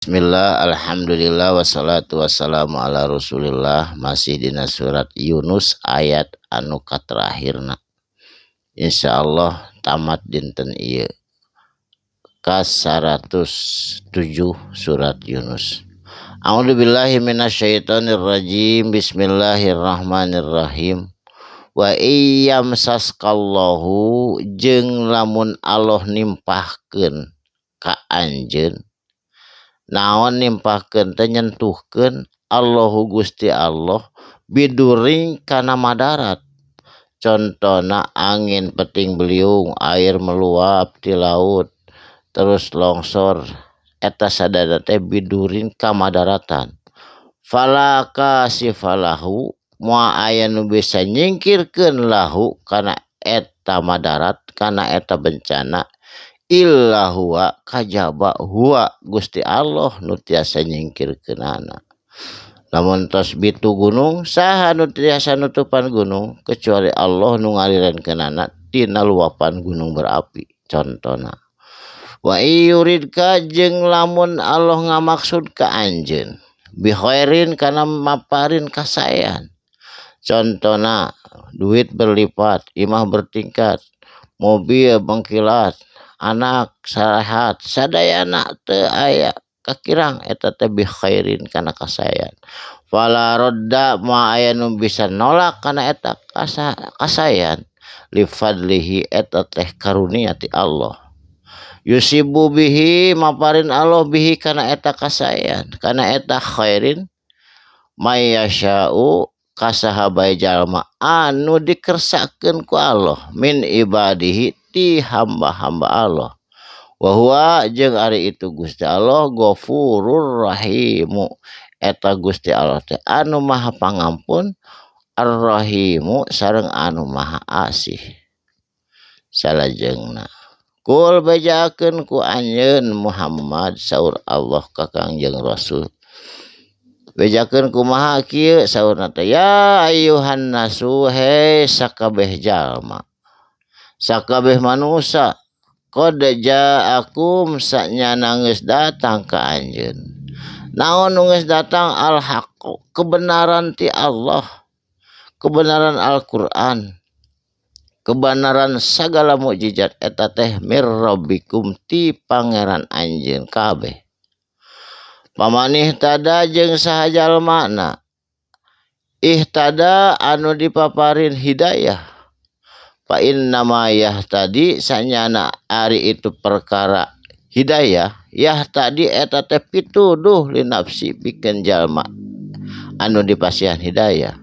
Bismillah, alhamdulillah, wassalatu wassalamu ala rasulillah. Masih dina surat Yunus ayat anu katerakhirna. Insyaallah tamat dinten ieu ka 107 surat Yunus. A'udzubillahi minasyaitonirrajim. Bismillahirrahmanirrahim. Wa iyyamsaskallahu jeung lamun Allah nimpahkeun ka anjeun, naon nimpahkeun teh nyentuhkeun, Allahu Gusti Allah bidurrin kana madarat, contona angin peting beliung, air meluap di laut, terus longsor, eta sadaya teh bidurrin kamadaratan. Fala kasifalahu moal aya nu bisa nyingkirkeun lahu kana eta madarat, kana eta bencana, illa huwa kajaba huwa Gusti Allah nu tiasa nyingkirkeunana. Lamun tos bitu gunung, saha nu tiasa nutupan gunung kecuali Allah nu ngalirenkeunana tina luapan gunung berapi, contona. Wa yuridka jeung lamun Allah ngamaksud ka anjeun bi khairin kana maparin kasaean, contona duit berlipat, imah bertingkat, mobil bengkilat, anak sarehat, sadayana teu aya kakirang, eta teh bi khairin kana kasaean. Fala radda ma aya nu bisa nolak kana eta kasaean li fadlihi eta teh karunia ti Allah. Yusibu bihi maparin Allah bihi kana eta kasaean, kana eta khairin, mayasya'u kasaha bae jalma anu dikersakeun ku Allah min ibadihi ti hamba-hamba Allah. Wa huwa jeung ari itu Gusti Allah Ghafurur Rahimu eta Gusti Allah teh anu Maha Pangampun, Ar-Rahimu sareng anu Maha Asih. Salajengna kul bejakeun ku anjeun Muhammad, saur Allah ka Kangjeng Rasul, bejakeun kumaha kieu saurna teh, ya ayyuhan nasu, he sakabeh jalma, sakabeh manusia, qad ja'akum sanyana geus datang ka anjeun, naon nu geus datang, al haqq kebenaran ti Allah, kebenaran Al-Qur'an, kebenaran sagala mukjizat, eta teh mir rabbikum ti pangeran anjeun kabeh. Pamanih tada jeung saha jalmana ihtada anu dipaparin hidayah, fa innama yahtadi sanyana ari itu perkara hidayah, yahtadi eta teh pituduh linafsi pikeun jalma anu dipasihan hidayah.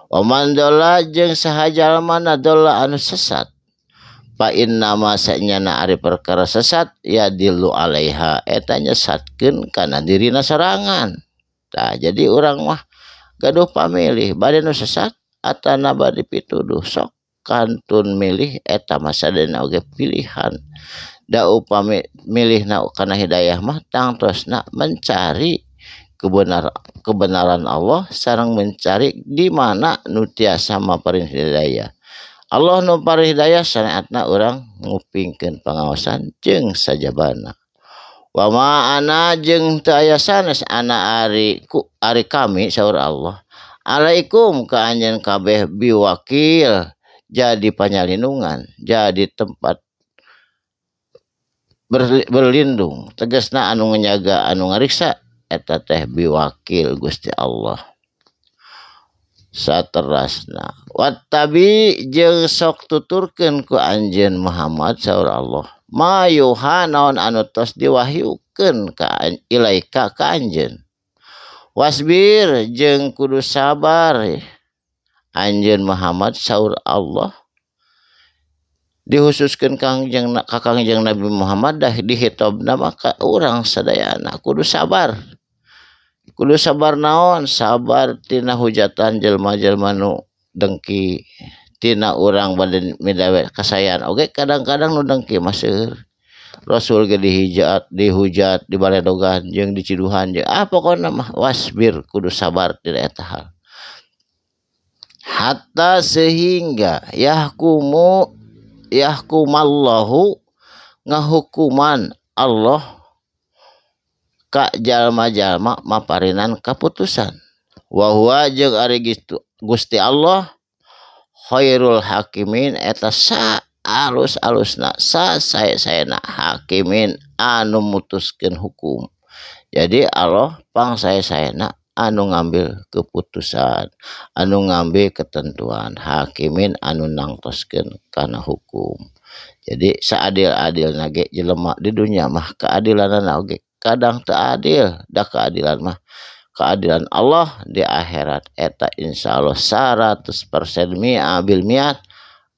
Wa man dhalla jeung saha jalmana dhalla anu sesat, fa innama sanyana ari perkara sesat yadillu alaiha eta nyesatkeun kana dirina sorangan. Tah, jadi urang mah gaduh pamilih, bade nu sesat atana bade pituduh, sok kantun milih, eta mah sadayana oge pilihan. Da upami milihna kana hidayah mah tangtosna mencari kebenaran Allah sareng mencari di mana nu tiasa maparin hidayah. Allah nu parin hidayah, syariatna urang ngupingkeun pangaosan jeung sajabana. Wa ma ana jeung teu aya sanes ana ari ku ari kami, saur Allah, alaikum ka anjeun kabeh biwakil jadi panyalindungan, jadi tempat berlindung, tegasna anu nyaga, anu ngariksa, eta teh biwakil Gusti Allah. Saterasna wattabi jeung sok tuturkeun ku anjeun Muhammad, saur Allah, ma yuha naon anu tos diwahyukeun ka ilaika ka anjeun, wasbir jeung kudu sabar anjeun Muhammad, saur Allah. Dihususkeun Kangjeng ka Kangjeng Nabi Muhammad, dah dihitobna maka urang sadayana kudu sabar. Kudu sabar naon? Sabar tina hujatan jelma-jelma nu dengki, tina urang bade midawe kasayan oge kadang-kadang nu dengki mah seueur. Rasul ge dihijat, dihujat, dibaledogan jeung diciduhan jeung ah pokona mah wasbir kudu sabar tina eta hal. Hatta sehingga yahkumu yahkumallahu ngahukuman Allah. Ka jalma-jalma maparinan kaputusan. Wa huwa jeung ari Gusti Allah khairul hakimin eta sa alus-alusna sa sae-saena hakimin anu mutuskeun hukum. Jadi Allah pang sae-saena anu ngambil keputusan, anu ngambil ketentuan, hakimin anu nangtoskeun kana hukum. Jadi saadil-adilna ge jelema di dunya mah keadilanana oge kadang teu adil, da keadilan mah keadilan Allah di akhirat eta insyaallah 100% mi'a bil mi'at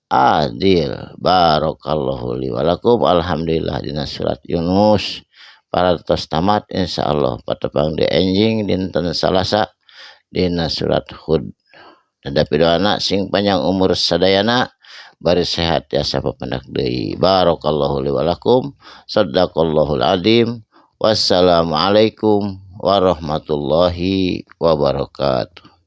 adil. Barakallahu li wa lakum. Alhamdulillah dina surat Yunus parantos tamat, insyaallah patepang di enjing dinten Salasa dina surat Hud. Dadapi doana sing panjang umur sadayana, bari sehat tiasa papendak deui. Barakallahu li wa lakum. Sadaqallahul azim. Wassalamualaikum warahmatullahi wabarakatuh.